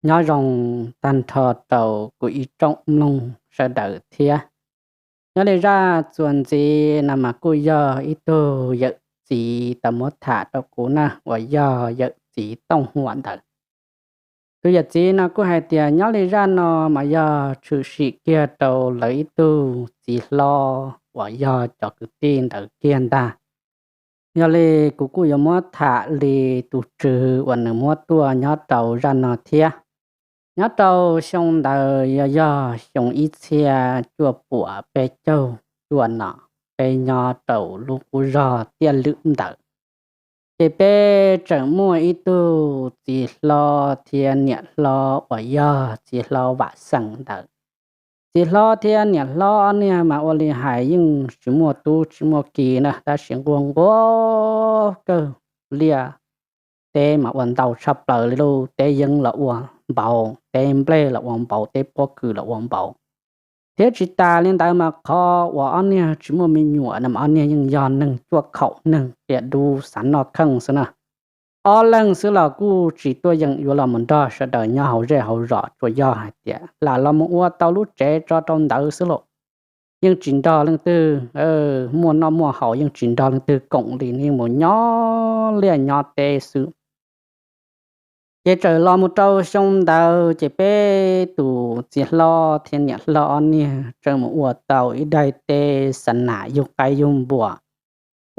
Nyob zoo tag nrho rau kuv ib tsoom mloog sawv daws thiab. Nyob li zaj txuas ntxiv no mas kuj yog ib tug yawm txiv tau muab tham rau kuv na, uas yog yawm txiv Tooj Huam ntawd. Tus yawm txiv no kuj hais tias nyob li zaj no mas yog tshwm sim kiag rau lawv ib tug txiv hlob uas yog cov kwv tij ntawd kiag ntag. Yog li kuv kuj yuav muab tham li tus tswv uas nws muab tuaj nyob rau zaj no thiab. Nyob rau xyoo ntawd yog, yog xyoo ib txhiab cuaj puas peb caug cuaj no, peb nyob rau lub qub zog Tiaj Lwm ntawd, ces peb tseem muaj ib tug txiv hlob thiab niam hlob uas yog txiv hlob Vam Xeem ntawd. Txiv hlob thiab niam hlob ob niag mas ua li hais yeej tsis muaj tub tsis muaj ki na, tab sis nquag nquag kawg, liaj teb mas ua ntau tshaj plaws li lauj, teb yeeb los ua npaum, teb nplej los ua npaum, teb pob kws los ua npaum. Thiab tsis tas li ntawd mas qhov uas ob niag tsis muaj me nyuam no mas ob niag yeej yog neeg cuaj khaum, neeg qia dub xav noj kheej xwb na. Ob leeg xwb los kuj tsis tuaj yeem yuav los mus nrog sawv daws nyob hauv zej hauv zos, tsuas yog hais tias lam los mus ua tau lub tsev tso rau ntawd xwb lauj. Yeej tsis nrog leej twg muaj noj muaj haus, yeej tsis nrog leej twg koom li, yeej mus nyob liaj nyob teb xwb. Ces txawm los mus rau xyoo ntawd ces peb tus txiv hlob thiab niam hlob ob niag tseem mus ua tau ib daim teb xa nas yug qaib yug npua,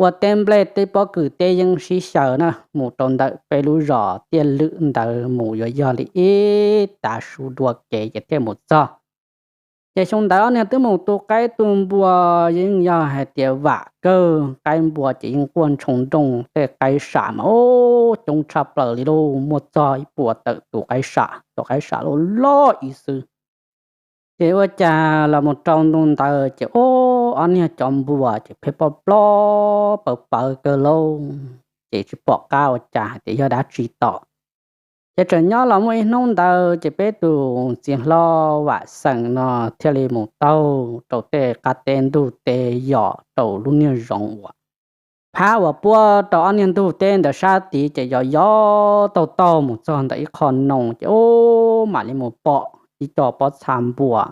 ua teb nplej teb pob kws teb yeeb sib xyaw na, mus rau ntawm peb lub zos Tiaj Lwm ntawd mus yuav yog li ib tav su dua kev ces thiaj mus txog. Ces xyoo ntawd ob niag twb mus tu qaib tu npua, yeej yog hais tias vam kawg, qaib npua ces yeej quaj ntshoo nrooj, tej qaib sam mas ub coob tshaj plaws li lauj, muaj txog ib puas tawm tus qaib sam, tus qaib sam loj loj ib xwb. Ces ua cas los mus rau ntu ntawd ces ub ob niag cov npua ces pheej ploj ploj pawv pawv kawg lauj, ces tsis pom qab ua cas hais tias yog dab tsi tom. Ces txawm nyob los muaj ib hnub ntawd ces peb tus txiv hlob Vam Xeem no thiaj li mus taug rau tej qab teb ntug teb yos rau lub niag zoov uas phab uas puab rau ob niag ntug teb ntawd sab tid ces yos yos taug taug mus txog ntawm ib qho noo ces ub mam li mus pom ib co pob txha npua.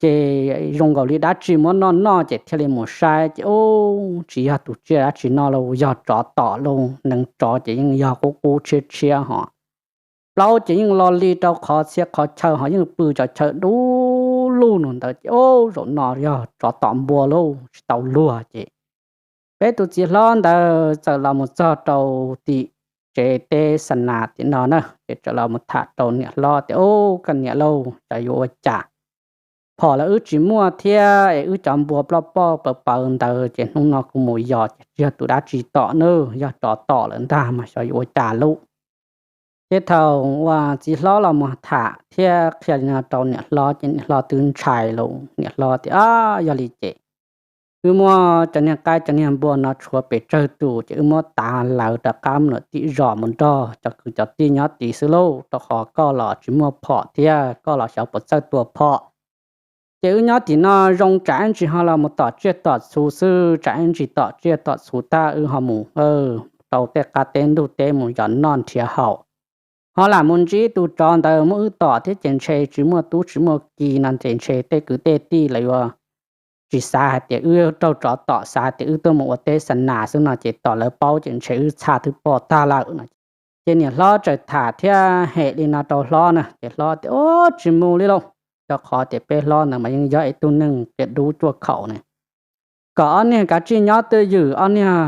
Ces zoo nkaus li dab tsi muab noj noj ces thiaj li mus saib ces ub tsis yog tus tsiaj dab tsi noj lauj, yog tsov tom lauj. Neev tsov ces yeej yog qub qub tshiab tshiab ho plaub ces yeej lo li rau qhov txhia qhov chaw ho yeej pw cov chaw dub luj nus ntawd ces ub zaum no yog tsov tom npua lauj, tsis tau luag ces peb tus txiv hlob ntawd txawm los mus txog rau tim tsev teb xa nas tim no na ces txawm los mus tham rau niam hlob tias ub koj niam lauj, xyov yuav ua cas phom los wb tsis muaj thiab es wb cov npua ploj ploj pawv pawv ntawd ces hnub no kuv mus yos ces tsis yog tus dab tsi tom nawb, yog tsov tom lawm ntag mas xyov yuav ua cas lauj. Ces thaum uas txiv hlob los mus tham thiab qhia li no rau niam hlob ces niam hlob twb ntshai lauj, niam hlob tias yog li ces wb muab cov niag qaib cov niag npua no tshuav pes tsawg tus ces wb muab tav lawv rov qab mus tim zos mus nrog cov kwv cov tij nyob tid xwb lauj, rau qhov koj los tsis muaj phom thiab koj los xyov puas txawj tua phom. Ces wb nyob tim no zoo tsam ib ntsis ho los mus tom tsiaj tom txhu xwb, tsam ib ntsis tom tsiaj tom txhu tag wb ho mus rau tej qab teb ntug teb mus yos noj nrhiav haus, ho lam mus ntsib tus tsov ntawd muab wb tom thiab ces ntshe tsis muaj tub tsis muaj ki no ces ntshe tej kwv tej tij lawv yuav tsis xav hais tias wb raug tsov tom, xav tias wb tuaj mus ua teb xa nas xwb no ces tom lawv paub ces ntshe wb txhaj twb poj tag lawm no. Ces niam hlob txawm tham thiab hem li no rau hlob na ces hlob tias ub tsis mus li lauj, rau qhov tias peb hlob ntawd mas yeej yog ib tug neeg qia dub cuaj khaum ne, kom ob niag kav tsij nyob twj ywm, ob niag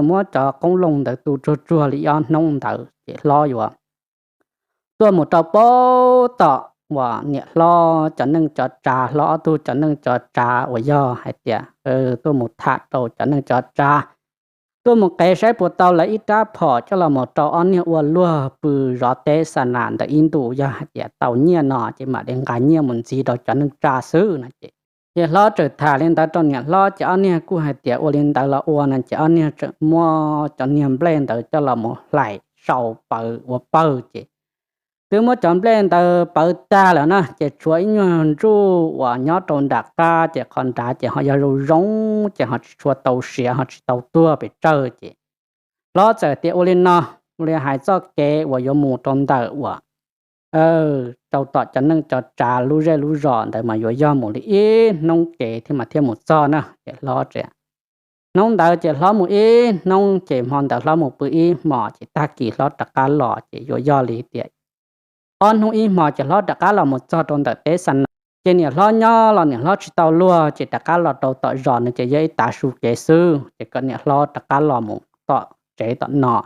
muab cov qoob loo ntawd tu tsuag tsuag li ob hnub ntawd ces hlob yuav tuaj mus rau pab tom uas niam hlob cov neej cov tsav, hlob ob tug cov neej cov tsav uas yog hais tias tuaj mus tham rau cov neej cov tsav, tuaj mus qev saib puas tau lawv ib rab phom coj los mus rau ob niag ua luag pw zov teb xa nas ntawm ib ntus, yog hais tias tau nyiaj no ces mam li nqa nyiaj mus ntxiv rau cov neej tsav xwb no ces. Ces hlob txawm tham li ntawd rau niam hlob ces ob niag kuj hais tias ua li ntawd los ua no ces ob niag txawm muab cov niag nplej ntawd coj los mus hlais sau pawv ua pawg ces twb muab cov nplej ntawd pawv tag lawm na ces tshuav ib nyuag ntsuj uas nyob rau nram qab ces qhov nrad ces ho yog zoo zoo ces ho tsis tshua tau siav ho tsis tau tuag pes tsawg ces hlob txawm tias ua li no, ua li hais txoj kev uas yuav mus rau ntawm uas rau tom cov neej cov tsav lub zej lub zos ntawd mas yuav yog mus li ib hnub kev thiab mas thiaj mus txog na. Ces hlob tsev, hnub ntawd ces hlob mus ib hnub ces hmo ntawd hlob mus pw ib hmos ces tag kis hlob rov qab los ces yuav yog li tias ob hnub ib hmos ces hlob rov qab los mus txog rau ntawm teb xa nas. Ces niam hlob nyob los niam hlob tsis tau luag ces rov qab los rau tom zos no ces yog ib tav su kev xwb ces kom niam hlob rov qab los mus tom tsev tom no.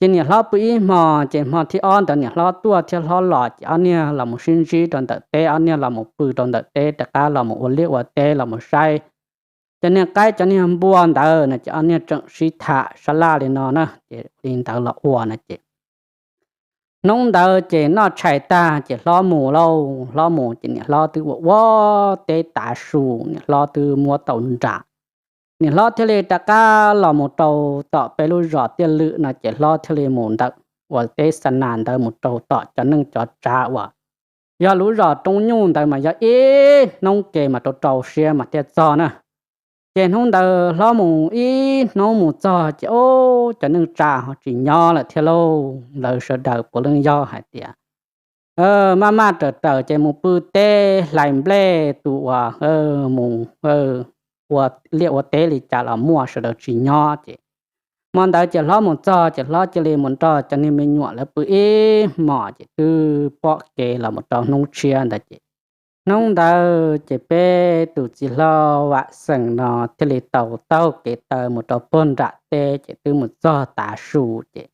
Ces niam hlob pw ib hmos ces hmo thib ob ntawd niam hlob tuaj thiab hlob los ces ob niag los mus sib ntsib rau ntawm teb, ob niag los mus pw rau ntawm teb rov qab los mus ua liaj ua teb los mus saib cov niag qaib cov niag npua ntawd no ces ob niag tseem sib tham sab laj li no na ces li ntawd los ua no ces hnub ntawd ces noj tshais tag ces hlob mus lauj, hlob mus ces niam hlob twb ua ua teb tav su, niam hlob twb muab tau nram. Niam hlob thiaj li rov qab los mus rau tom peb lub zos tiaj lwm no ces hlob thiaj li mus ntawm ua teb xa nas ntawd mus rau tom cov neej cov tsav uas yog lub zos Roob Nyuj ntawd mas yog ib hnub kev mas rau rau siab mas thiaj txog na. Ces hnub ntawd hlob mus ib hnub mus txog ces ub, cov neej tsa ho tsis nyob lawm thiab lauj. Lawv sawv daws puav leej yog hais tias maj maj raws raws ces mus pw teb hlais nplej tus uas mus ua liaj ua teb li cas los muaj, sawv daws tsis nyob ces hmo ntawd ces hlob mus txog ces hlob cia li mus nrog cov niag me nyuam lawv pw ib hmos ces twb pom kev los mus rau hnub tshiab ntawd ces hnub ntawd ces peb tus txiv hlob Vam Xeem no thiaj li tau taug kev taw mus rau puag nram teb ces twb mus txog tav su ces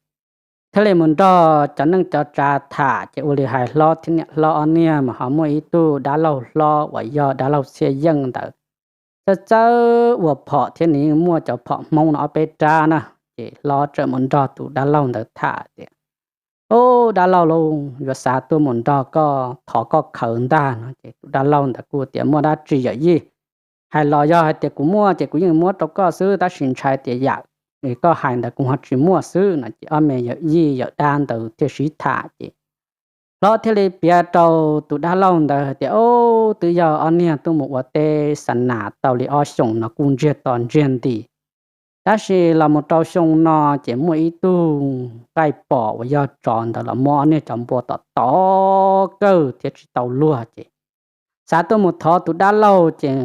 thiaj li mus nrog cov neej cov tsav tham ces ua li hais hlob thiab niam hlob ob niag mas ho muaj ib tug dab laug hlob uas yog dab laug Txhiaj Yeej ntawd txawj txawj ua phom thiab nws yeej muaj cov phom Hmoob no ob peb rab na. Ces hlob txawm mus nrog tus dab laug ntawd tham tias, Ub, dab laug lauj, yuav xav tuaj mus nrog koj thov koj khaws ntag no ces tus dab laug ntawd kuj tias, Muaj dab tsi yawm yij? Hais los yog hais tias kuv muaj ces kuv yeej muab rau koj xwb, tab sis ntshai tias yam koj hais ntawd kuv ho tsis muaj xwb no ces ob me yawm yij yawm dab ntawd thiaj sib tham ces hlob thiaj li piav rau tus dab laug ntawd hais tias, Ub, twb yog ob niag tuaj mus ua teb xa nas tau li ob xyoos no kuj ntsiag to ntsiag nti, tab sis los mus rau xyoo no ces muaj ib tug nqaij pom uas yog tsov ntawd los muab ob niag cov npua tom tom kawg thiab tsis tau luag ces xav tuaj mus thov tus dab laug ces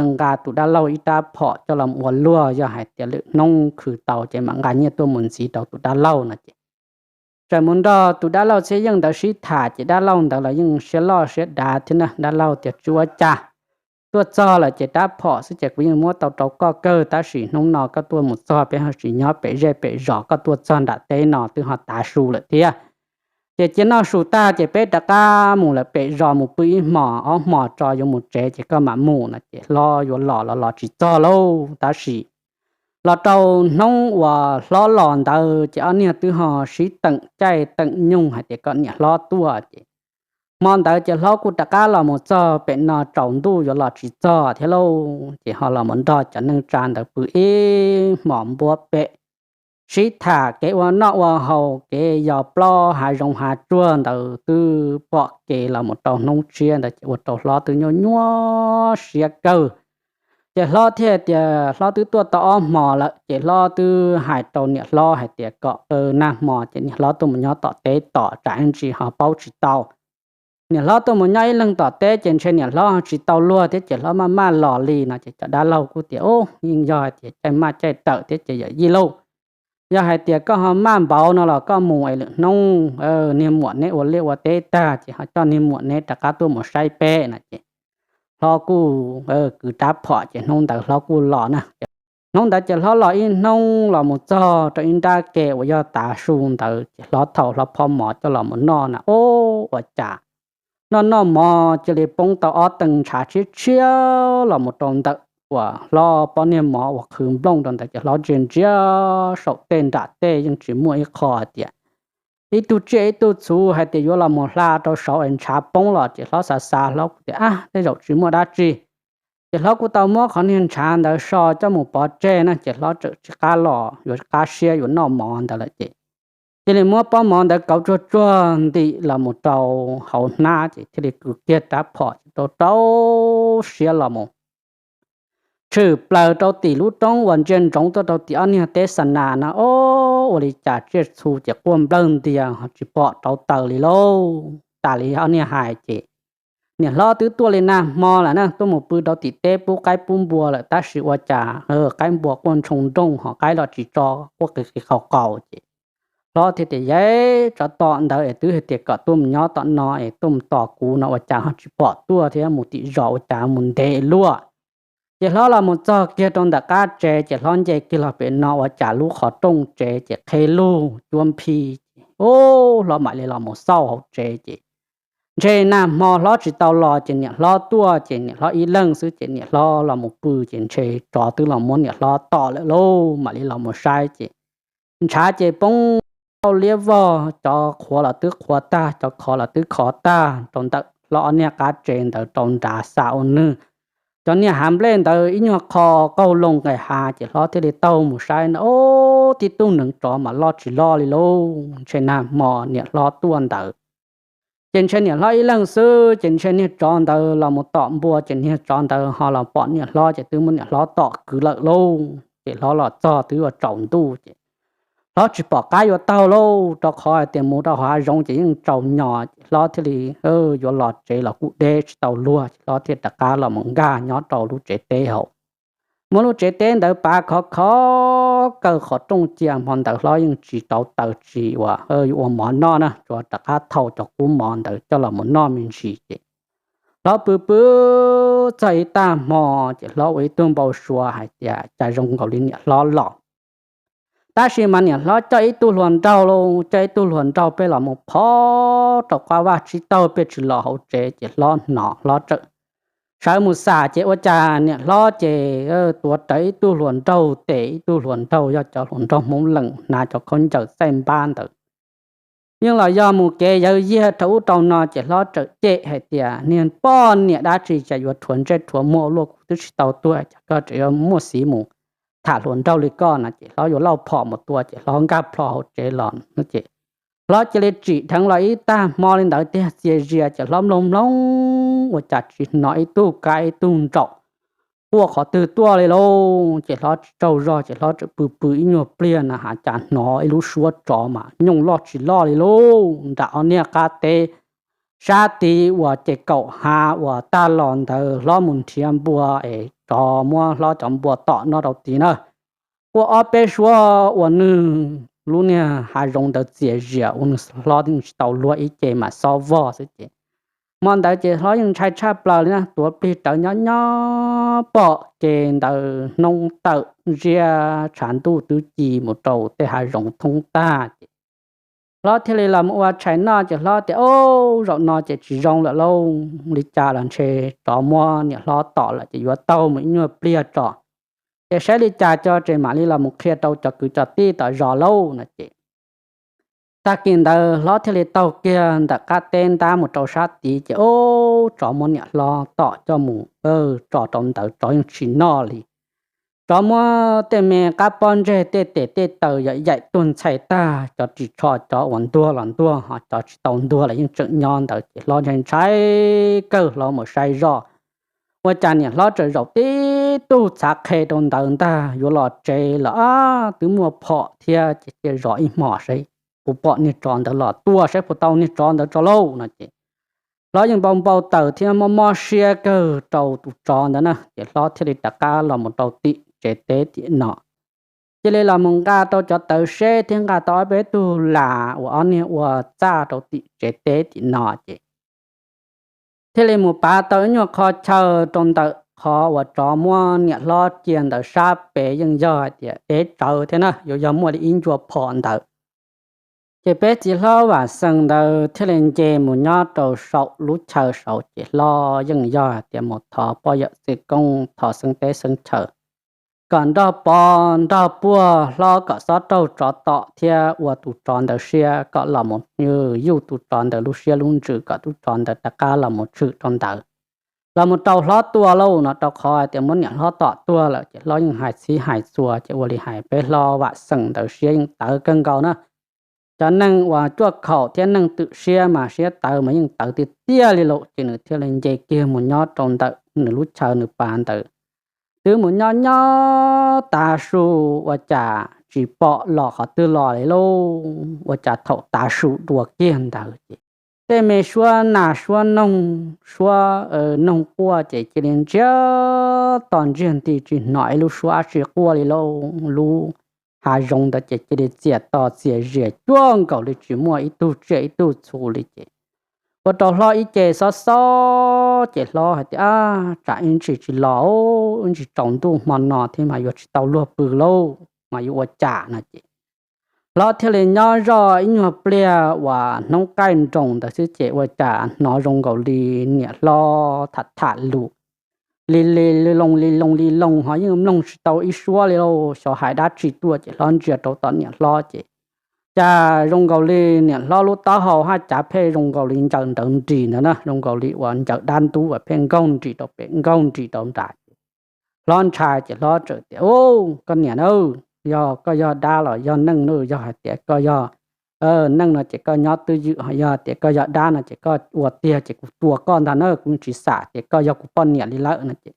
nqa tus dab laug ib rab phom coj los ua luag, yog hais tias lwm hnub khwv tau ces mam nqa nyiaj tuaj mus ntxiv rau tus dab laug no ces txawm mus nrog tus dab laug Txhiaj Yeej ntawd sib tham ces dab laug ntawd los yeej siab loj siab dav thiab na. Dab laug tias, Tsis ua cas, tuaj txog lawm ces rab phom xwb ces kuv yeej muab tau rau koj kawg, tab sis hnub no koj tuaj mus txog peb ho tsis nyob pem zej pem zos, koj tuaj txog nram teb no twb ho tav su lawm thiab. Ces cia noj su tag ces peb rov qab mus lawm pem zos mus pw ib hmos ob hmos tso yuav mus tsev ces koj mam mus no ces hlob yuav los los los tsis txog lauj. Tab sis los rau hnub uas hlob los ntawd ces ob niag twb ho sib teem caij teem nyoog hais tias kom niam hlob tuaj ces hmo ntawd ces hlob kuj rov qab los mus txog pem no tsaus ntuj yuav los tsis txog thiab lauj. Ces ho los mus nrog cov neej tsa ntawd pw ib hmos npuab pem, sib tham kev ua noj ua haus, kev yos plaub hav zoov hav tsuag ntawd twb pom kev los mus rau hnub tshiab ntawd ces ua rau hlob twb nyuaj nyuaj siab kawg. Ces hlob thiaj tias hlob twb tuaj tau ob hmos lawm ces hlob twb hais rau niam hlob hais tias kom nag hmo ces niam hlob tuaj mus nyob tom teb tos tsam ib ntsis ho paub tsis tau. Niam hlob tuaj mus nyob ib leeg tom teb ces ntshe niam hlob tsis tau luag thiab ces hlob maj maj los li no ces cov dab laug kuj tias, Ub, yeej yog hais tias caij maj caij rawm thiab ces yawm yij lauj, yog hais tias koj ho maj npaum no los koj mus es lwm hnub niag muam neb ua liaj ua teb tag ces ho coj niag muam neb rov qab tuaj mus saib peb no ces hlob kuj kwv rab phom ces hnub ntawd hlob kuj los na. Hnub ntawd ces hlob los ib hnub los mus txog rau ib nrab ke uas yog tav su ntawd ces hlob thau hlob phob mov coj los mus noj na. Ub, ua cas noj noj mov cia li poob tau ob tee ntshav tshiab tshiab los mus rau ntawm uas hlob pob niag mov uas qhwv nplooj rau ntawd ces hlob ntsia ntsia saum tej nram tej yeej tsis muaj ib qho hais tias ib tug tsiaj ib tug txhu hais tias yuav los mus hla rau saud es ntshav poob los ces hlob xav xav hlob kuj tias, Ab, tej zaum tsis muaj dab tsi. Ces hlob kuj tau muab qhov niag ntshav ntawd so coj mus pov tseg na ces hlob txawm tsis qab los, yuav qab siab yuav noj mov ntawd lawm ces cia li muab pob mov ntawd kauv tsuag tsuag ntim los mus rau hauv hnab ces thiaj li kwv kiag rab phom rau rau siab los mus tshwm plaws rau tim lub roob uas ntsia ntsoov tuaj rau tim ob niag teb xa nas na. Ob, ua li cas tsiaj txhu ces quaj nplawg ntias ho tsis pom rauv taws li lauj. tas li ob niag hais ces niam hlob twb tuaj li nag hmo lawm na, tuaj mus pw rau tim teb pub qaib pub npua lawm tab sis ua cas qaib npua quaj ntshoo nrooj ho qaib los tsis tso, quaj qis qis qaus qaus ces hlob thiaj tias, Yeb, tsov tom ntawd es twb hais tias kom tuaj mus nyob tom no es tuaj mus tos kuv no ua cas ho tsis pom tuaj thiab, mus tim zos ua cas mus ntev luaj. Ces hlob los mus txog kiag rau ntawm qab tsev ces hlob nce kiag los pem no ua cas lub qhov rooj tsev ces qheb lug cuab nphi ces hlob mam li los mus xauj hauv tsev ces ntshe nag hmo hlob tsis tau los ces niam hlob tuaj ces niam hlob ib leeg xwb ces niam hlob los mus pw ces ntshe tsov twb los muab niam hlob tom lawm lauj. Mam li los mus saib ces ntshav ces poob tau liab vog, cov qhuav los twb qhuav tag, cov khov los twb khov tag rau ntawm hlob ob niag qab tsev ntawd rau nrad xa ua nwg. Cov niag hav nplej ntawd ib nyuag qho qaug loo nqis hav ces hlob thiaj li taug mus saib na, ob tib tug neev tsov mas loj tsis loj li lauj, ntshe nag hmo niam hlob tuaj ntawd. Ces ntshe niam hlob ib leeg xwb ces ntshe niag tsov ntawd los mus tom npua ces niag tsov ntawd ho los pom niam hlob ces twb muab niam hlob tom kwv lawm lauj. Ces hlob los txog twb yuav tsaus ntuj ces hlob tsis pom qab yuav taug lauj, rau qhov hais tias mus rau hav zoov ces yeej tsaus nyos ces hlob thiaj li yuav los tsev los kuj deb tsis tau luag ces hlob thiaj rov qab los mus nkag nyob rau lub tsev teb hauv. Muab lub tsev teb ntawd pav khov khov kawg, qhov rooj cia hmo ntawd hlob yeej tsis rauv taws tsis ua, yuav ua mov noj na, tsuas rov qab thau cov kub mov ntawd coj los mus noj me ntsis ces hlob pw pw txog ib tag hmo ces hlob ua ib tug npau suav hais tias cas zoo nkaus li niam hlob los. Tab sis mas niam hlob coj ib tug hluas nraug lauj, coj ib tug hluas nraug pheej los mus phov rau qab vaj tsib taug pheej tsis los hauv tsev ces hlob hnov hlob txawm sawv mus xam ces ua cas niam hlob ces tuav rawv ib tug hluas nraug tes, ib tug hluas nraug yog cov hluas nraug Hmoob Lees hnav cov khaub ncaws txaij npab ntawd. Yeej los yog mus kev yawv yiag rau ub rau no ces hlob txawm cem hais tias, Niag poj niam dab tsi cas yuav rhuav ntsej rhuav muag luaj, kuv twb tsis tau tuag cas koj tseem yuav muaj xiv mus tham hluas nraug li koj no. Ces hlob yuav lauj phom mus tua ces hlob nkag plho hauv tsev los ces hlob cia li tsim dheev los ib tag hmo li ntawd tiag txias zias ces hlob mloog mloog ua cas tsis hnov ib tug kab ib tug nraum quaj qhov twg tuaj li lauj. Ces hlob tsis tsaug zog ces hlob txawm pw pw ib nyuag pliag na has cas hnov ib lub suab tsov mas nyooj loj tsis loj li lauj, nram ob niag qab teb sab tid uas ces kaum hav uas tag los ntawd hlob mus nrhiav npua es tsov muab hlob cov npua tom noj rau tid na. Quaj ob peb suab ua nwg lub niag hav zoov ntawd txias zias ua nwg hlob tsis tau luag ib ce mas xob vog xwb ces hmo ntawd ces hlob yeej ntshai tshaj plaws li na, tuav plig rawv nyob nyob pom kev ntawd hnub tawm ziab tshav ntuj twb ci mus rau tej hav zoov thoob tag ces hlob thiaj li los ua tshais noj ces hlob tias, Ob, zaum no ces tsis zoo lawm lauj, li cas los ntshe tsov muab niam hlob tom lawm ces yuav taug mus ib nyuag pliag tso, ces saib li cas tso ces mam li los mus qhia rau cov kwv cov tij tom zos lauj no ces tag kis ntawd hlob thiaj li taug kiag ntawm qab teb ntab mus rau sab tid ces ob, tsov muab niam hlob tom coj mus tso rau ntawd tsov yeej tsis noj li. Tsov muab tej me qab pob ntseg tej tes tej taw yam yaim tuag ntxhais tag, cov ris tsho cov uas ntuag los ntuag ho cov tsis tau ntuag los yeej tseem nyob ntawd ces hlob ntshai ntshai kawg hlob mus saib zoj ua cas niam hlob tseem zaum tib tug txhav qhe rau ntawd ntag, yuav los tsev los twb muaj phom thiab ces cia zov ib hmos saib puas pom niag tsov ntawd los tua saib puas tau niag tsov ntawd tso lauj no ces hlob yeej npau npau taws thiab mob mob siab kawg rau tus tsov ntawd na ces hlob thiaj li rov qab los mus rau tim tsev teb tim no. Cia li los mus nqa rau cov tawv seb thiab nqa tau ob peb tug las uas ob niag ua txaj rau tim tsev teb tim no ces thiaj li mus pav tau ib nyuag qho chaw rau ntawm qhov uas tsov muab niam hlob cia ntawd sab pem yeej yog hais tias deb tsawv thiab na, yuav yog muaj li ib ncua phom ntawd. Ces peb txiv hlob Vam Xees ntawd thiaj li nce mus nyob rau saum lub chaw saud ces hlob yeej yog hais tias mus thov poj yawm txiv koob thov xeeb teb xeeb chaw kom nrog pov nrog puag hlob kom xob raug tsov tom thiab ua tus tsov ntawd siab kom los mus yuj tus tsov ntawd lub siab lub ntsws kom tus tsov ntawd rov qab los mus tshwm rau ntawd los mus rau hlob tua lauj no, rau qhov hais tias muab niam hlob tom tuag lawm ces hlob yeej hais txhib hais txhua ces ua li hais peb hlob Vam Xees ntawd siab yeej tawv kawg nkaus na. Cov neeg uas cuaj khaum thiab neeg twm siab mas siab tawv mas yeej tawv tiag tiag li lauj, ces nws thiaj li nce kiag mus nyob rau ntawm nws lub chaw nws pav ntawd. Twb mus nyob nyob tav su ua cas tsis pom los qhov twg los li lauj, ua cas thaum tav su dua kiag ntawd ces tej me suab nas suab noog, suab noog quaj ces cia li ntsiag to ntsiag nti tsis hnov ib lub suab dab tsi quaj li lauj. Lub hav zoov ntawd ces cia li txias to txias zias cuag nkaus li tsis muaj ib tug tsiaj ib tug txhu li ces ua rau hlob ib ce xob xob ces hlob hais tias, Ab, tsam ib ntsis tsis los, ib ntsis tsaus ntuj hmo no thiab mas yuav tsis tau luag pw lauj, mas yuav ua cas no ces hlob thiaj li nyob zoj ib nyuag pliag uas hnub qaij nroos ntawd xwb ces ua cas hnov zoo nkaus li niam hlob tham tham lus li li li loo li loo li loo ho yeej mloog tsis tau ib suab li lauj. Xyov hais dab tsi tuaj ces hlob ntsia rau tom niam hlob ces cas zoo nkaus li niam hlob lub taub hau haj cav pheej zoo nkaus li ncaws nrawv nris ntawd na, zoo nkaus li uas ncaws dab ntub uas pheej nkaug nris rau pem nkaug nris rau nrad ces hlob ntshai ces hlob txawm tias, Ub, koj niam na, yog koj yog dab los yog neeg na, yog hais tias koj yog neeg no ces koj nyob twj ywm, ho yog tias koj yog dab no ces koj ua tiag ces kuv tua koj ntag na, kuv tsis xam tias koj yog kuv poj niam li lawm no ces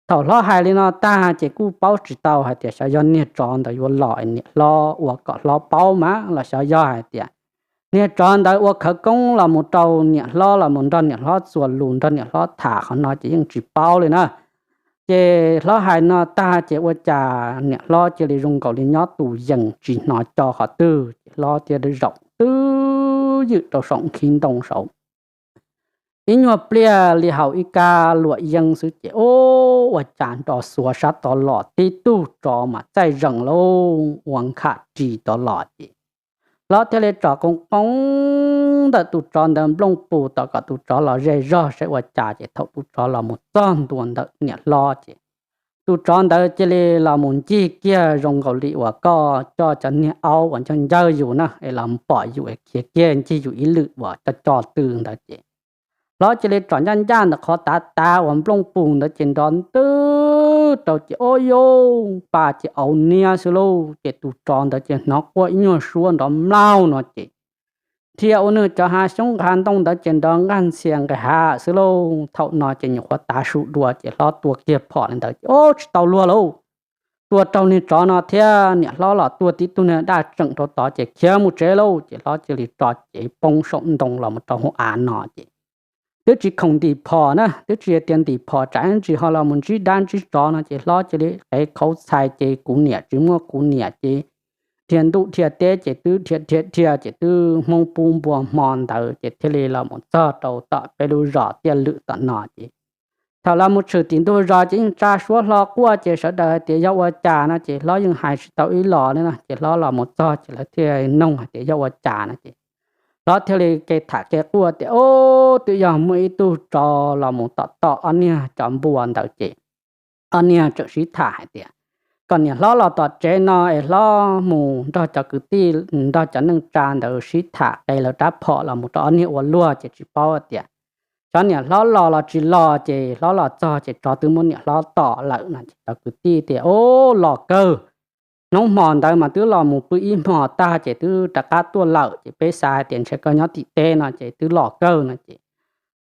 thaum hlob hais li no tag ces kuj paub tsis tau hais tias xyov yog niag tsov ntawd yuav los es niam hlob ua kom hlob paub mas los xyov yog hais tias niag tsov ntawd ua khawv koob los mus rau niam hlob los mus nrog niam hlob txuas lus nrog niam hlob tham qhov no ces yeej tsis paub li na. Ces hlob hais no tag ces ua cas niam hlob cia li zoo nkaus li nyob tus yees tsis hnov co qhov twg ces hlob thiaj zaum twb ywm rau saum nkhib ntoo saud. Ib nyuag pliag li haus ib kab luam yeeb xwb ces ub, ua cas nrov xuav sab tod los tib tug tsov mas txaij zees lauj, ua nkham ris tod los ces hlob thiaj li tsom qoo qoo ntawm tus tsov ntawd nplooj pus tos kom tus tsov los ze zog saib ua cas ces thaum tus tsov los mus txog ntua ntawm niam hlob ces tus tsov ntawd cia li los mus ncig kiag zoo nkaus li uas koj coj cov niag aub uas ncaj ncawg yus na es los pom yus es khiav kiag ncig yus ib lwm uas coj coj tw ntawd ces hlob cia li tsom ncaj ncaj ntawm qhov tav tav uas nplooj pus ntawd ces nrov ntwg rau ces ub, yuj, pa ces auv niab xwb lauj. Ces tus tsov ntawd ces hnov quaj ib nyuag suab nrov mlaug no ces dhia ua nws cov hav xyoob hav ntoo ntawd ces nrov nqaj ntxhias nqis hav xwb lauj. Thaum no ces nyuam qhuav tav su dua ces hlob tua kiag phom li ntawd ces ub, tsis tau luag lauj. Tua raug niag tsov no thiab niam hlob los tua tib tug niag daj tseem rau tod ces khiav mus tsev lauj. Ces hlob cia li tso cev poob saum ntoo los mus rau hauv av no ces twb tsis khoom ntim phom na, twb tsis tias ntim phom tsam ntsis ho los mus ntsib dab ntsib tsov no ces hlob cia li qev qhauv txhais ces kuv niam tsis muaj kuv niam ces dhia ntuj dhia teb ces twb dhia dhia dhia ces twb hmoob pub npua hmo ntawd ces thiaj li los mus txog rau tom peb lub zos tiaj lwm tom no ces thaum los mus tshwm tim ntug zos ces yeej tsa suab hlo quaj ces sawv daws hais tias yog ua cas no ces hlob yeej hais tsis tau ib los li no ces hlob los mus txog ces lawv thiaj noog hais tias yog ua cas no ces hlob thiaj li kev tham kev quaj tias, Ub, twb yog muaj ib tug tsov los mus tom tom ob niag cov npua ntawd ces ob niag txawm sib tham hais tias kom niam hlob los tom tsev no es hlob mus nrog cov kwv tij, nrog cov neej tsa ntawd sib tham qe lawv rab phom los mus rau ob niag ua luag ces tsis paub tias xyov niam hlob los los tsis los ces hlob los txog ces tsov twb muab niam hlob tom lawm no ces cov kwv tij tias, Ub, los kawg, hnub hmo ntawd mas twb los mus pw ib hmos tag ces twb rov qab tuaj lawm ces peb xav hais tias ntshe koj nyob tim teb no ces twb los kawg no ces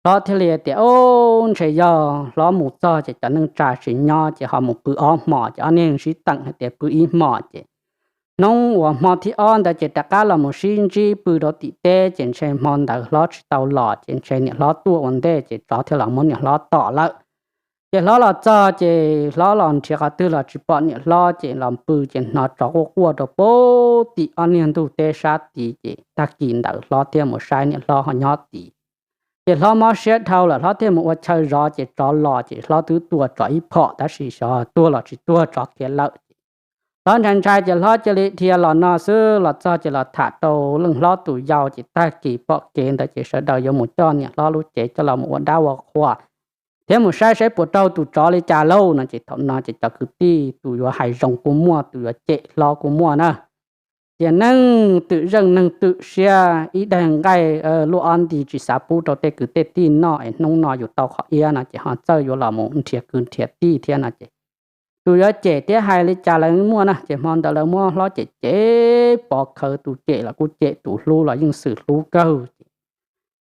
hlob thiaj li tias, Ub, ntshe yog hlob mus txog ces cov neej tsa tsis nyob ces ho mus pw ob hmos ces ob niag sib teem hais tias pw ib hmos ces hnub uas hmo thib ob ntawd ces rov qab los mus sib ntsib pw rau tim teb ces ntshe hmo ntawd hlob tsis tau los ces ntshe niam hlob tuaj ua ntej ces tsov thiaj los muab niam hlob tom lawm. Ces hlob los txog ces hlob los nrhiav qhov twg los tsis pom niam hlob ces los pw ces hnov tsov quaj quaj rau pem tim ob niag ntug teb sab tid ces tag kis ntawd hlob thiaj mus saib niam hlob ho nyob tid. Ces hlob mob siab dhau lawm hlob thiaj mus ua chaw zov ces tsov los ces hlob twb tua tsov ib phom tab sis xyov tuag los tsis tuag tsov khiav lawm ces hlob ntshai ntshai ces hlob cia li dhia los no xwb los txog ces los tham rau leej hlob tus yau ces tag kis pom kev ntawd ces sawv daws yuav mus coj niam hlob lub cev coj los mus ua dab ua qhua thiab mus saib saib puas raug tus tsov li cas lauj no ces thaum no ces cov kwv tij tus yuav hais zoo kuj muaj tus yuav cem hlob kuj muaj na. Tias neeg twm zeej neeg twm siab ib daig nqaij luaj ob nti tsis xav pub rau tej kwv tej tij noj es hnub no yus tau qhov iab no ces ho txawj yuav los mus nrhiav kwv nrhiav tij thiab no ces tus yuav cem thiab hais li cas lawv muaj na ces hmo ntawd lawv muab hlob cem cem pov khawv tus cem los kuj cem tus hlub los yeej xwm hlub kawg ces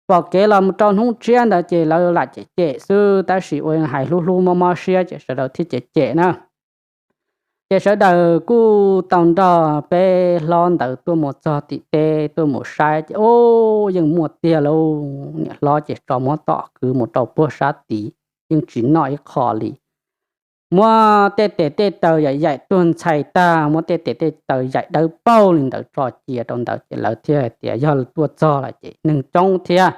pom kev los mus rau hnub tshiab ntawd ces lawv lam cem cem xwb tab sis ua hais hlub hlub mob mob siab ces sawv daws thiaj cem cem na. Ces sawv daws kuj tau nrog peb hlob ntawd tuaj mus txog tim teb tuaj mus saib ces ub, yeej muaj tiag lauj. Niam hlob ces tso muab tom kwv mus rau puag sab tid, yeej tsis noj ib qho li. Muab tej tes tej taw yaim yaim tuag ntxhais tag, muab tej tes tej taw yaim dawb paug li ntawd tso cia rau ntawd ces lawv thiaj hais tias yog tuaj txog lawm ces neeg coob thiab.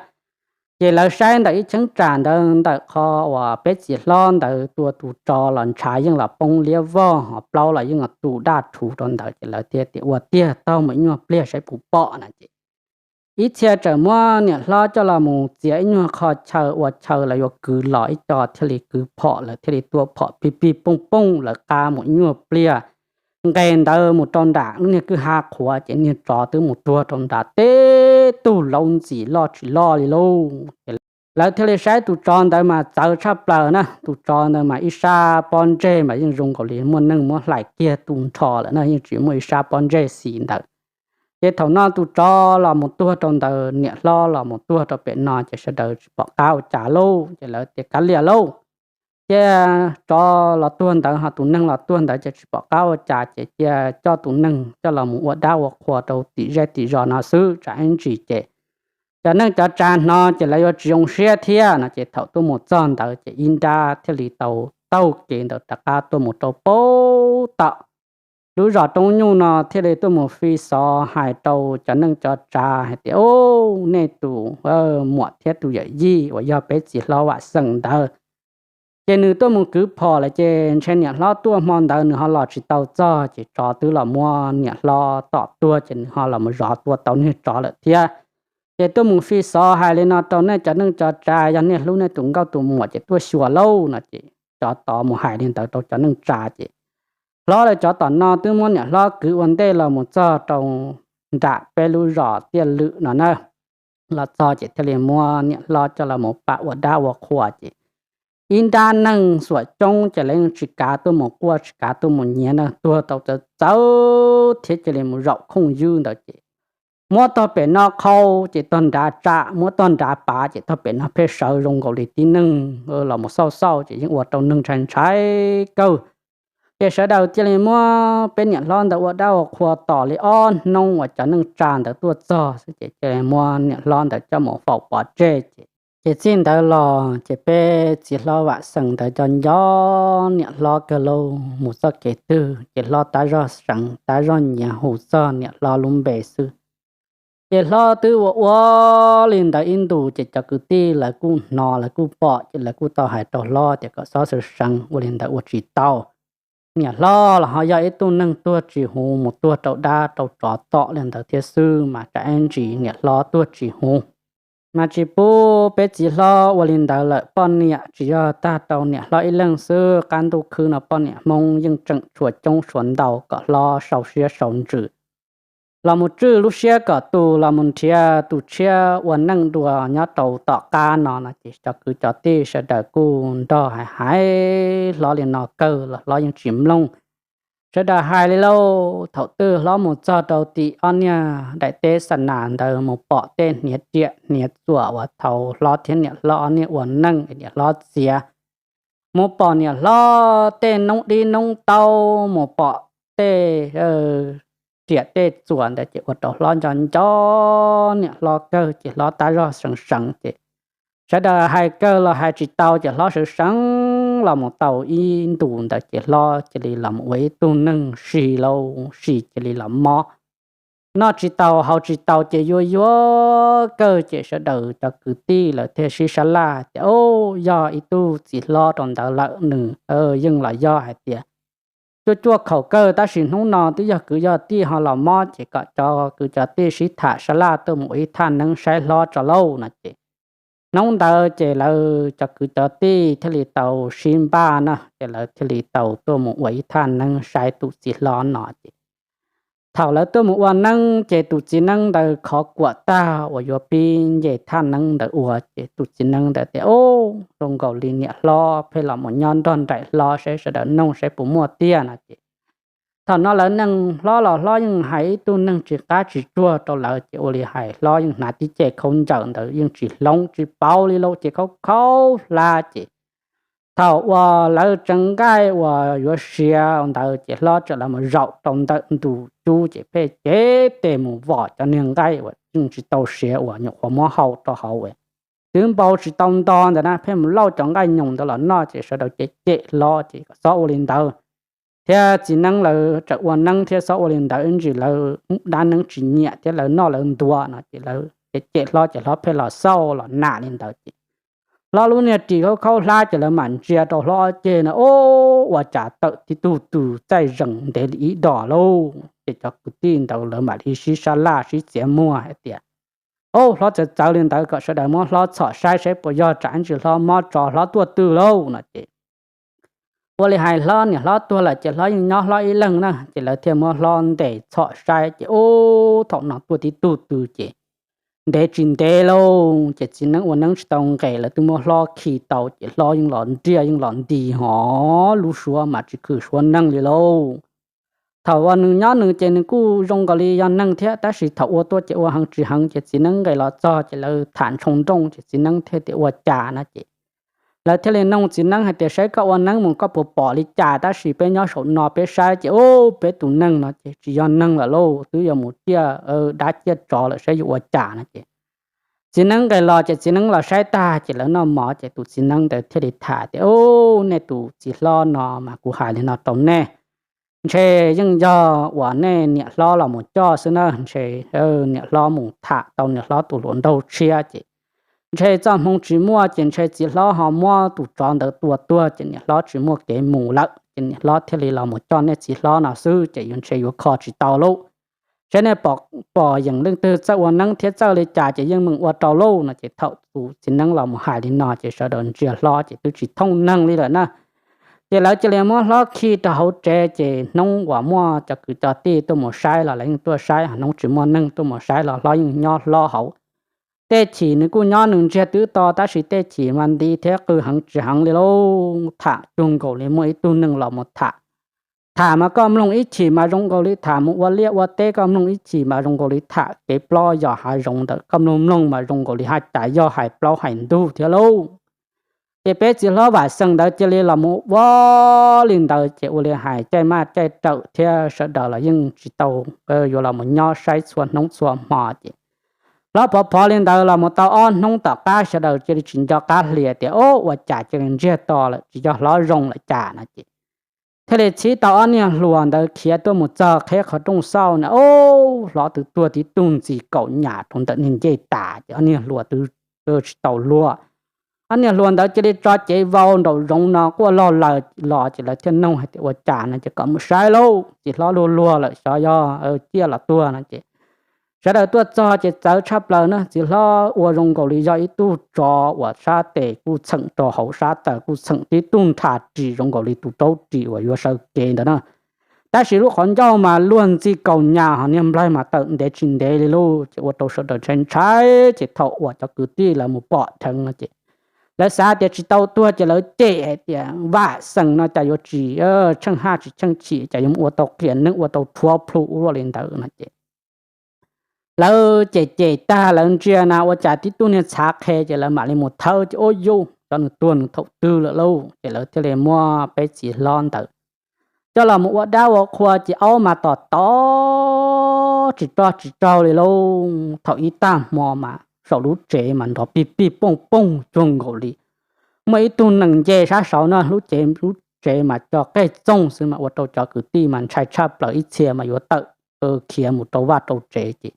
Ces lawv saib ntawm ib cheeb tsam ntawd, ntawm qhov uas peb txiv hlob ntawd tua tus tsov los ntshav yeej los poob liab vog, hos plaub los yeej tu daj rhuv rau ntawd ces lawv thiaj tias ua tiag, taug mus ib nyuag pliag saib puas pom no ces ib txhia txawm muab niam hlob coj los mus txiav ib nyuag qho chaw ua chaw lawv yuav kwv los ib co thiaj li kwv phom, lawv thiaj li tua phom pig pig pooj pooj, lawv qab mus ib nyuag pliag nqes ntawd mus rau nram lub niag kwj ha qhuav ces niag tsov twb mus tuag rau nram teb tug laub ntxim loj tsis loj li lauj. Lawv thiaj li saib tus tsov ntawd mas txawv tshaj plaws na, tus tsov ntawd mas ib sab pob ntseg mas yeej zoo nkaus li muaj neeg muab hlais kiag tu nrho lawm na, yeej tsis muaj ib sab pob ntseg xis ntawd. Ces thaum no tus tsov los mus tuag rau ntawd, niam hlob los mus tuag rau pem no ces sawv daws tsis pom qab ua cas lauj, ces lawv tias kav liam lauj, cia tsov los tuag ntawd ho tus neeg los tuag ntawd ces tsis pom qab ua cas ces cia coj tus neeg coj los mus ua dab ua qhua rau tim zej tim zos no xwb, tsam ib ntsis ces cov neej cov tsav hnov ces lawv yuav tsis zoo siab thiab no ces thaum tuaj mus txog ntawd ces ib nrab thiaj li tau taug kev ntawd rov qab tuaj mus rau pem tom lub zos Roob Nyuj no thiaj li tuaj mus fi xov hais rau cov neej cov tsav hais tias, Ub, nej tus muam thiab tus yawm yij uas yog peb txiv hlob Vam Xeem ntawd ces nws tuaj mus kwv phom lawm ces ntshe niam hlob tuaj hmo ntawd nws ho los tsis tau txog ces tsov twb los muab niam hlob tom tuag ces nws ho los mus zov tua tau niag tsov lawm thiab. Ces tuaj mus fi xov hais li no rau nej cov neej cov tsav, yog nej hlub nej tus nkauj tus muam ces tuaj xyuas lauj no ces tsov tod mus hais li ntawd rau cov neej tsav ces hlob lawv cov tom no twb muab niam hlob kwv ua ntej los mus txog rau nram peb lub zos Tiaj Lwm no na. Los txog ces thiaj li muab niam hlob coj los mus pam ua dab ua qhua ces ib nrab neeg xuam coob ces lawv yeej tsis kav tuaj mus quaj tsis kav tuaj mus nyiav na, tuag tau txawv txawv thiab cia li mus zaum khooj ywb ntawd ces muab tog pem no qhau ces tog nrad tsam, muab tog nrad pav ces tog pem no pheej sawv zoo nkaus li tib neeg los mus xauj xauj ces yeej ua rau neeg ntshai ntshai kawg. Ces sawv daws cia li muab peb niam hlob ntawd ua dab ua qhua tos li ob hnub uas cov neej tsav ntawd tuaj txog xwb ces cia li muab niam hlob ntawd coj mus faus pov tseg ces ces txij ntawd los ces peb txiv hlob Vam Xeem ntawd nco nco niam hlob kawg lauj, mus txoj kev twg ces hlob tab zog seev tab zog nyiav hu txog niam hlob lub npe xwb. Ces hlob twb ua ua li ntawd ib ntus ces cov kwv tij lawv kuj hnov lawv kuj pom ces lawv kuj tau hais rau hlob tias kom txhob seev seev ua li ntawd ua tsis tau. Niam hlob los ho yog ib tug neeg tuag tsis huv mus tuag rau dab rau tsov tom li ntawd thiab xwb mas tsam ib ntsis niam hlob tuag tsis huv mas tsis pub peb txiv hlob ua li ntawd lawm. Poj niam tsis yog tag rau niam hlob ib leeg xwb, qab ntuj khwb no poj niam Hmoob yeej tseem tshuav coob tshuav ntau kom hlob sau siab sau ntsws los mus tswj lub siab kom tus los mus nrhiav tus tshiab ua neej dua nyob rau tom qab no no ces cov kwv cov tij sawv daws kuj nrog hais hais hlob li no kawg los hlob yeej tsis mloog. Sawv daws hais li lauj, thaum twg hlob mus txog rau tim ob niag daim teb xa nas ntawd mus pom tej hniav riam hniav txuas uas thaum hlob thiab niam hlob ob niag ua neej niam hlob txiav, mus pom niam hlob tej noob dib noob taub, mus pom tej riam tej txuas ntawd ces ua rau hlob nco nco niam hlob kawg ces hlob tab zog seev seev ces sawv daws hais kawg los hais tsis tau ces hlob seev seev los mus tau ib ntus ntawd ces hlob cia li los mus ua ib tug neeg si lauj, si cia li los mob. Noj tsis tau haus tsis tau ces yuav yuav kawg ces sawv daws cov kwv tij lawv thiaj sib sab laj tias, Yog ib tug txiv hlob rau ntawd lawm, nws yeej los yog hais tias cuaj cuaj khaum kawg, tab sis hnub no twb yog kwv yog tij ho los mob ces kom cov kwv cov tij sib tham sab laj tuaj mus ua ib thaj neeb saib hlob tso lauj no ces hnub ntawd ces lawv cov kwv cov tij thiaj li tau sib npaj na ces lawv thiaj li tau tuaj mus ua ib thaj neeb saib tus txiv hlob no ces thaum lawv tuaj mus ua neeb ces tus txiv neeb ntawd khov kuam tag uas yuav pib nce thaj neeb ntawd ua ces tus txiv neeb ntawd tias, Zoo nkaus li niam hlob pheej los mus nyob nrog nraim hlob saib sawv daws nug saib puas muaj tiag no ces thaum no lawv neeg hlob los hlob yeej hais ib tug neeg tsis qab tsis tsuag rau lawv ces ua li hais hlob yeej hnav tib ce khaub ncaws ntawd yeej tsis hloov tsis pauv li lauj, ces khaub khaub hlab ces Thaum uas lawv tseev nqaij uas yuav siav ntawd ces hlob txawm los mus zaum rau ntawm ntu cub ces pheej cev tes mus vom cov niag nqaij uas yeej tsis tau siav uas nyuam qhuav muab hau rau hauv, twb npau tsis tau nto ntawd na, pheej mus lauj cov nqaij nyoos ntawd los noj ces sawv daws cem cem hlob ces kom txhob ua li ntawd. Thiab txiv neeb lawv txawm ua neeb thiab txhob ua li ntawd, ib ntsis lawv dab neeb tsis nyiam thiab lawv noj lawv ntuav no ces lawv cem cem hlob ces hlob pheej los xauj los nam li ntawd ces hlob lub niag ris khaub khaub hlab ces lawv mam ntsia rau hlob ob ceg no, o, ua cas tawm tib tug tws txaij zees ntev li ib dos lauj. Ces cov kwv tij ntawd lawv mam li sib sab laj sib txiav muag hais tias, o, hlob txawv txawv li ntawd kom sawv daws muab hlob txhom saib saib puas yog tsam ib ntsis hlob mob tso hlob tuaj twg lauj no ces ua li hais hlob niam hlob tuag lawm ces hlob yeej nyob hlob ib leeg na ces lawv thiaj muab hlob ntes txhom saib ces ub thaum no tuaj tib tug tws ces ntev tsis ntev lauj ces txiv neeb ua neeb tsis tau nqes lawv twb muab hlob khi tau ces hlob yeej los nriag yeej los nti hov lub suab mas tsis khwm suab neeg li lauj. Thaum uas nws nyob nws ces nws kuj zoo nkaus li yog neeg thiab tab sis thaum ua tuaj ces ua heev tsis heev ces txiv neeb nqes los txog ces lawv tham ntshoo nrooj ces txiv neeb thiaj tias ua cas no ces lawv thiaj li noog txiv neeb hais tias saib koj ua neeb mus koj puas pom li cas tab sis peb nyob saum no peb saib ces ub peb tus neeg no ces tsis yog neeg lawm lauj, twb yuav mus ciaj dab ciaj tsov lawm saib yuav ua cas no ces txiv neeb nqes los ces txiv neeb los saib tag ces lawv noj mov ces tus txiv neeb ntawd thiaj li tham tias, ub, nej tus txiv hlob no mas kuv hais li no rau nej, ntshe yeej yog uas nej niam hlob los mus coj xwb na, ntshe niam hlob mus tham tau niam hlob tus hluas nraug tshiab ces ntshe txoj hmoo tsis muaj ces ntshe txiv hlob ho muab tus tsov ntawd tua tuag ces niam hlob tsis muaj kev mus lawm ces niam hlob thiaj li los mus coj nej txiv hlob no xwb ces yuav ntshe yuav kho tsis tau lauj. Saib nej pom yeem leej twg txawj ua neeb thiab txawj li cas ces yeej meem ua rau lauj no ces thaum tus txiv neeb los mus hais li no ces sawv daws ntsia hlob ces twb tsis thooj neeg li lawm na. Ces lawv cia li muab hlob khi rau hauv tsev ces hnub uas muaj cov kwv cov tij tuaj mus saib los lawv yeej tuaj saib, hnub tsis muaj neeg tuaj mus saib los hlob yeej nyob hlob hauv. Tej chim nws kuj nyob nws ntsiag twb to tab sis tej chim mas nti thiab qw heev tsis heev li lauj, tham cuag nkaus li muaj ib tug neeg los mus tham. Tham mas koj mloog ib chim mas zoo nkaus li tham mus ua liaj ua teb, koj mloog ib chim mas zoo nkaus li tham kev plob yos hav zoov ntawd, koj mloog mloog mas zoo nkaus li haj cas yog hais plaub hais ntug thiab lauj. Ces peb txiv hlob Vam Xeem ntawd cia li los mus ua li ntawd ces ua li hais caij maj caij rawm thiab sawv daws los yeej tsis tau yuav los mus nyob saib txhua hnub txhua hmo ces hlob phov phov li ntawd los mus tau ob hnub tom qab sawv daws cia li tsis nco qab hlias tias, o, ua cas cia li ntsiag to lawm tsis yog hlob zoo lawm cas no ces thiaj li txhib tau ob niag hluas ntawd khiav tuaj mus txog qheb qhov rooj xauj na, o, hlob twb tuag tib tug ntxi kaum nyam rau ntawm niag ncej tas ces ob niag hluas twb tsis tau luag. Ob niag hluas ntawd cia li tso cev vau nraum zoov no quaj log laws los ces lawv thiaj noog hais tias ua cas no ces kom mus saib lauj, txiv hlob luag luag lawm xyov yog ciaj los tuag no ces sawv daws tuaj txog ces txawv tshaj plaws na, txiv hlob ua zoo nkaus li yog ib tug tsov uas sab tes kuj txheem rau hauv, sab taw kuj txheem tib tug nrhas ris zoo nkaus li tus raub ris uas yuav sawv kev ntawd na. Tab sis lub qhov ncauj mas luag ntxi kaus nyas ho niag nplaig mas tawm ntev tsis ntev li lauj, ces ua rau sawv daws ntshai ntshai ces thaum uas cov kwv tij lawv mus pom dheev no ces lawv xav tias tsis tau tuag ces lawv cem hais tias Vam Xeem no cas yuav tsis tsheej haj tsis tsheej chim, cas yuav mus ua tau qias neeb ua tau rhuav plhu ua luaj li ntawd no ces lawv cem cem tag lawv ntsia na ua cas tib tug niag txhav qhe ces lawv mam li mus thawb ces ua yuj cov nws tuag nws thaum twg lawm lauj, ces lawv thiaj li muab peb txiv hlob ntawd coj los mus ua dab ua qhua ces aub mas tom tom tsis rog tsis raug li lauj. Thaum ib tag hmo mas saum lub tsev mas nrov pig pig pooj pooj cuag nkaus li muaj ib tug nees nce sab saud no, lub tsev lub tsev mas co qej txoog xwb mas ua rau cov kwv tij mas ntshai tshaj plaws, ib txhia mas yuav tawm khiav mus rau vaj rau tsev ces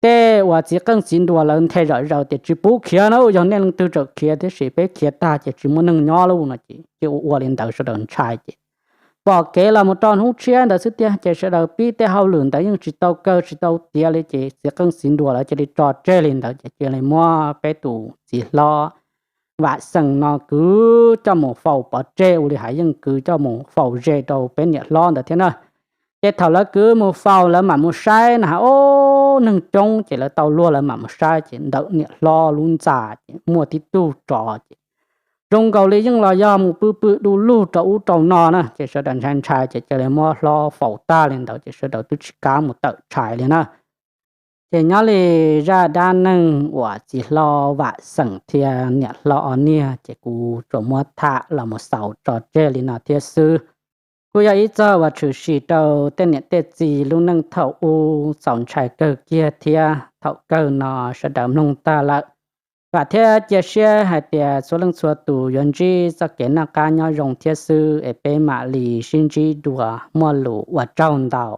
tej uas txiv qeej txiv nruas lawv nthe zom zaws tias tsis pub khiav na, yog nej leej twg txawm khiav tiam sis peb khiav tag ces tsis muaj neeg nyob lauj no ces cia ua ua li ntawd sawv daws ntshai ces pom kev los mus rau hnub tshiab ntawd xwb tiag ces sawv daws pib tej hauj lwm ntawd yeej tsis tau kaw tsis tau tiav li ces txiv qeej txiv nruas lawv cia li tso tseg li ntawd ces cia li muab peb tus txiv hlob Vam Xeem no kwv coj mus faus pov tseg, ua li hais yeej kwv coj mus faus ze rau peb niam hlob ntawd thiab na. Ces thaum lawv kwv mus faus lawv mam mus saib na ha, o, neeg coob ces lawv tau luag lawv mam mus saib ces ntawm niam hlob lub ntxa ces muaj tib tug tsov ces zoo nkaus li yeej los yog mus pw pw du lug rau ub rau no na ces sawv daws ntshai ntshai ces cia li muab hlob faus tag li ntawd ces sawv daws twb tsis kam mus tawm tshais li na. Ces nyob li zaj dab neeg uas txiv hlob Vam Xeem thiab niam hlob Ob Niag ces kuv tsuas muab tham los mus xaus tso tseg li no thiab xwb. Kuj yog ib txog uas tshwm sim rau tej niam tej txiv lub neej thaum ub txaus ntshai kawg kiag thiab thaum kawg no sawv daws mloog tag lawm. Vam thiab cia siab hais tias txhua leej txhua tus yuav ntsib txoj kev noj qab nyob zoo thiab xwb es peb mam li sib ntsib dua, muaj lus ua tsaug ntau.